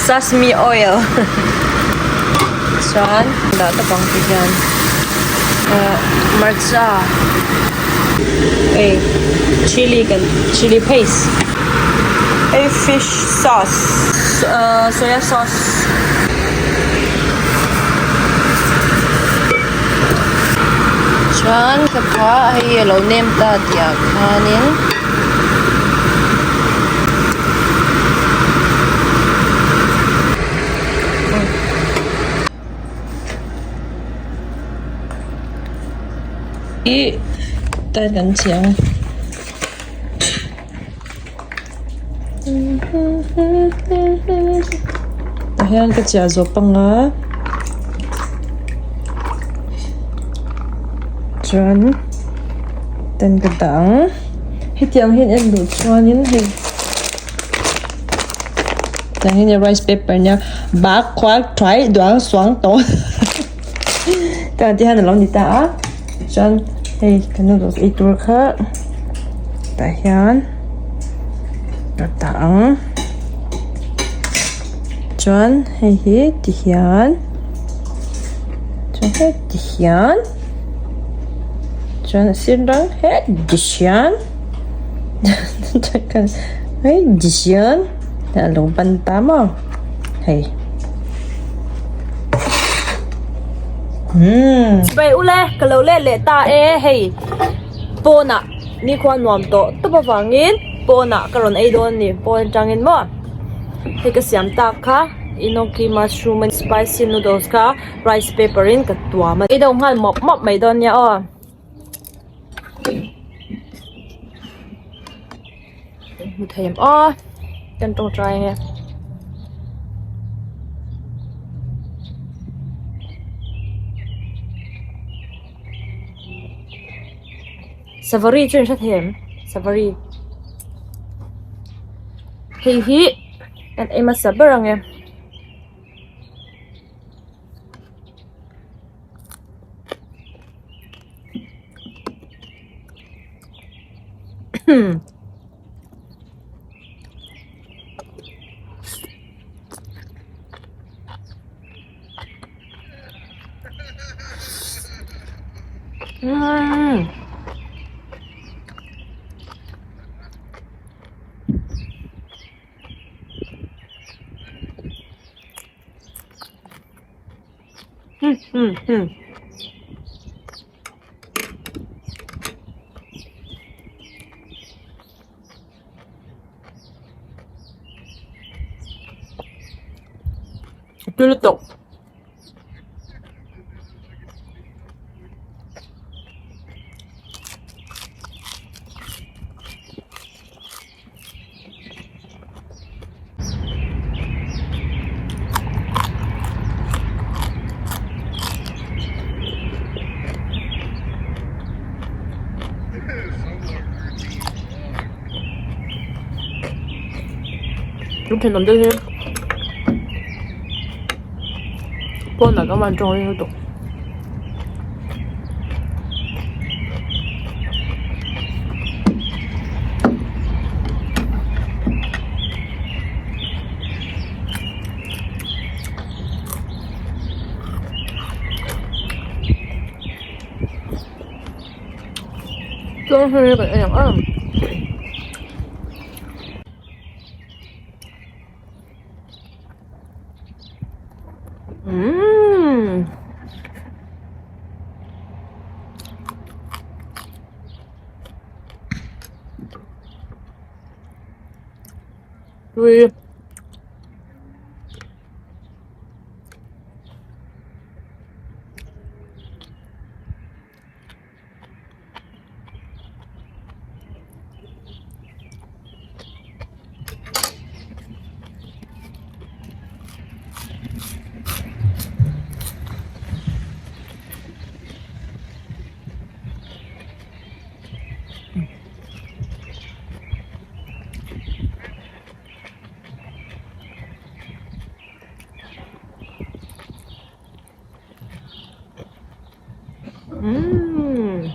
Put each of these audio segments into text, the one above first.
Sesame oil chuan dah tawp ang ti hian ahh hmarcha hei chilli kan chilli paste hei fish sauce ahh soya sauce. Chuan ka kha hei a lo nem ta tih ah khanin. Ih tan kan chiang tah hian ka chiah zawh panga chuan ten ka dah ang hetiang hian en duh chuanin hei tiang hi rice paper nia bak khual thuai duang suang tawng tiang te hian alo ni ta a chuan hei ka noodles ei tur kha tah hian ka dah ang chuan hei hi ti hian chuan hei ti hian chuan a sir dang heti hian hei ti hian a lo ban ta maw hei. Chibai ule ka lo let leh ta e hei pawnah nikhua nuam tawh tawp avangin pawnah ka rawn ei dawn a ni pawn atangin maw hei ka siam tak kha enoki mushroom and spicy noodles kha rice paper in ka tuam a ei deuh nghal mawp mawp mai dawn nia aw. Hmu thei em aw kan tawngtai ange. Savari chu in hre thei em savari hei hi kan ei hmasa ber ange. Tui lutuk. Kan thenawm deuh hi pawnah kan van tawng ring lutuk. Chuan hei hi kan en ang em. Umm. Tui. Umm.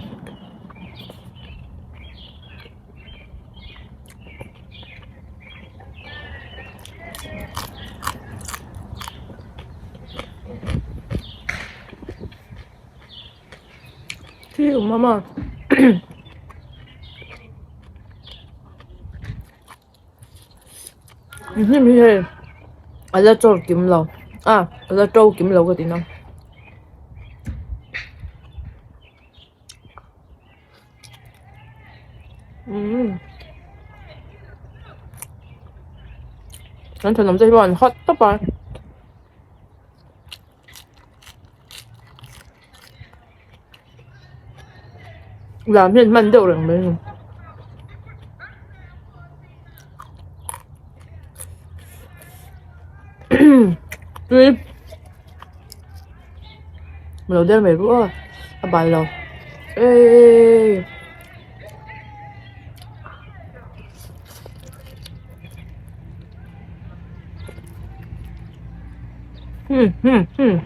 Thil awm a maw hnim hi hei a la chawr kim lo a a la to kim lo ka ti na. Kan thenawm te hi pawh an hot tawp a. Lam hian hman deuh reng mai a ni. Tui lo der mai ru a a bal lo eeii. Hmm hmm hmm.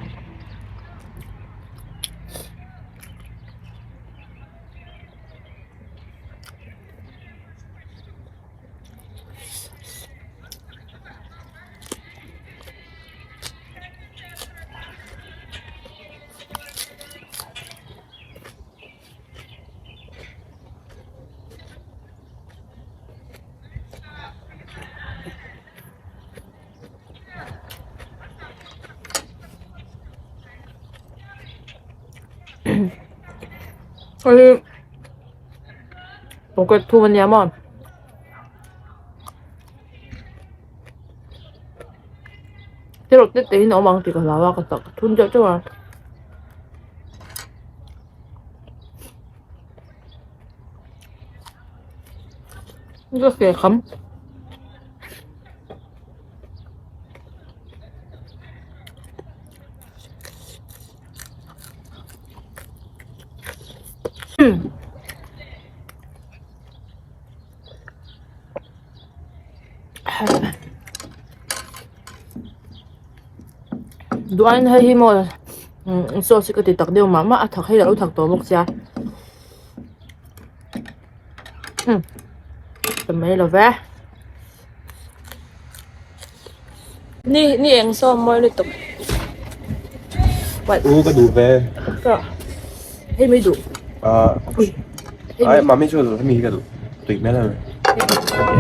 Hei pocket thum ania maw te rawh te te in a awm ang tih ka hlau a ka tak thun deuh teuh a. Ka ke kham. Duain hei hi maw sauce hi ka ti tak deuh mah mah a thak hei a lo thak tawh bawk sia. Ka mai lo ve. Ni ni eng saw mawi lutuk. What? U ka duh ve. Ka hei mai duh. Ah. Ai mami chu hemi hi ka duh. Tui hmel em.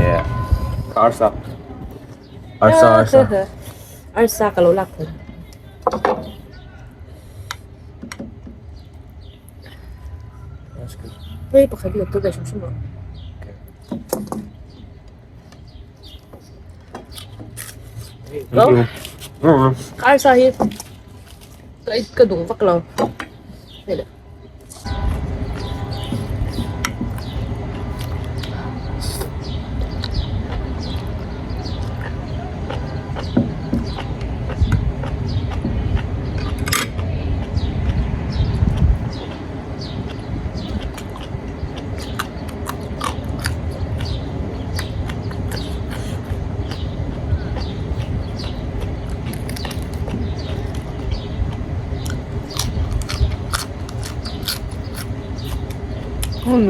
Yeah. Ka arsa. Arsa arsa. Arsa ka lo lak thei. Hei pakhat hi ka ve hrim hrim a. Arsa hi ka duh vak lo. Hei le.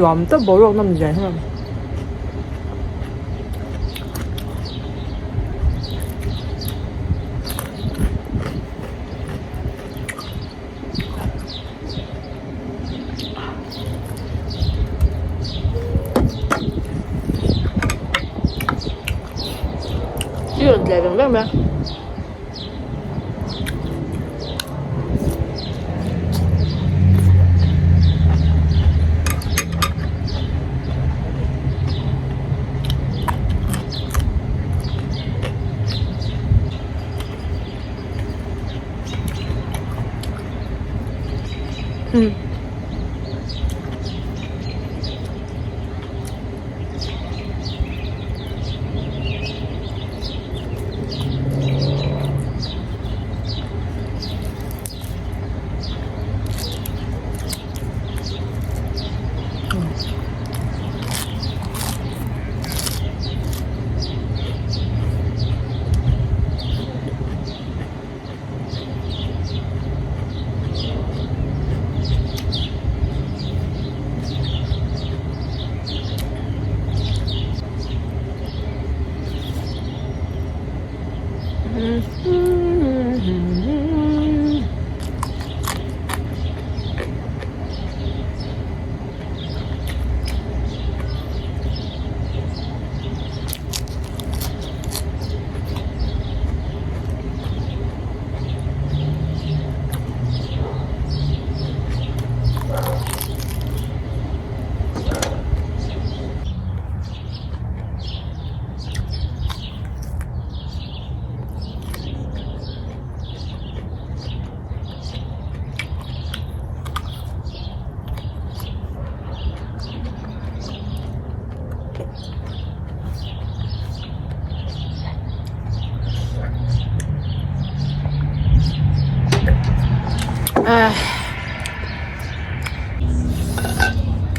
Nuam tak boruak nawm zia hian. Chi rawn tleh veng veng mai a.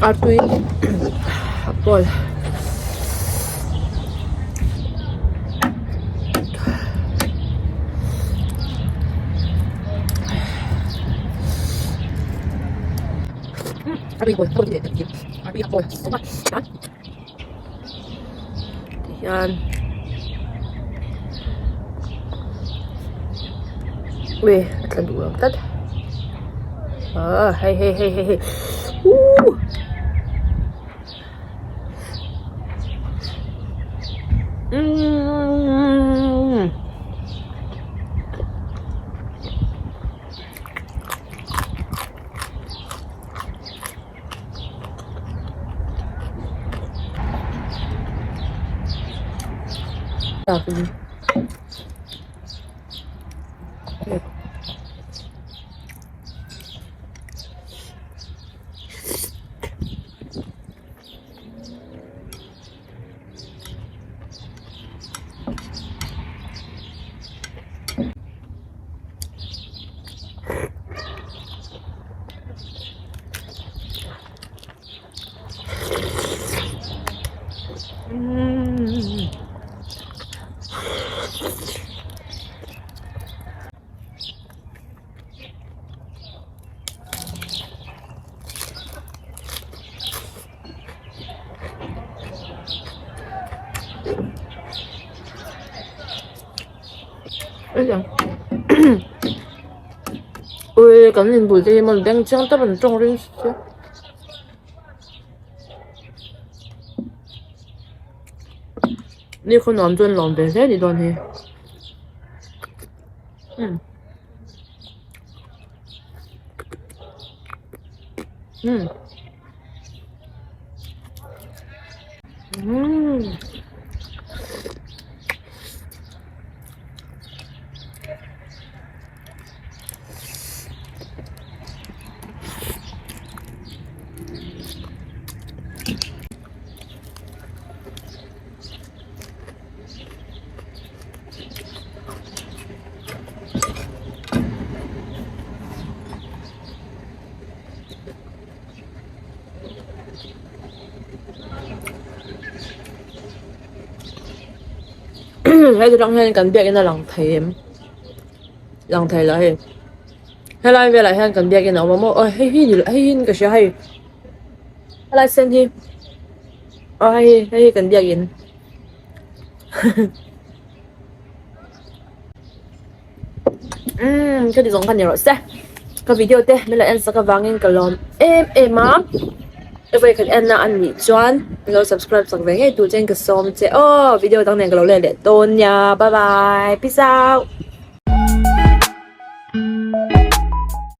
Artui a pawl. Tihian ui a tla duh lo tlat ah hei hei hei hei uuh umm. Ui kan inbul te hi maw beng chiang tak an tawng ring sia. Ni khaw nuam chuan lawm ve hle ni dawn hi. Umm. Umm. Umm. Heti tang hian kan biakin a lang thei em lang thei lo hei helai velah hian kan biakin a awm a maw aw hei hi ni hei hi in ka hria hei helai sen hi aw hei hi hei hi kan biakin umm ka ti zawng kha ni rawh se ka video te min lo en sak avangin ka lawm em em a i vawi khat en na a nih chuan min lo subscribe sak ve ngei tur chuan ka sawm che aw video dang nen ka lo let leh dawn nia bye bye peace out.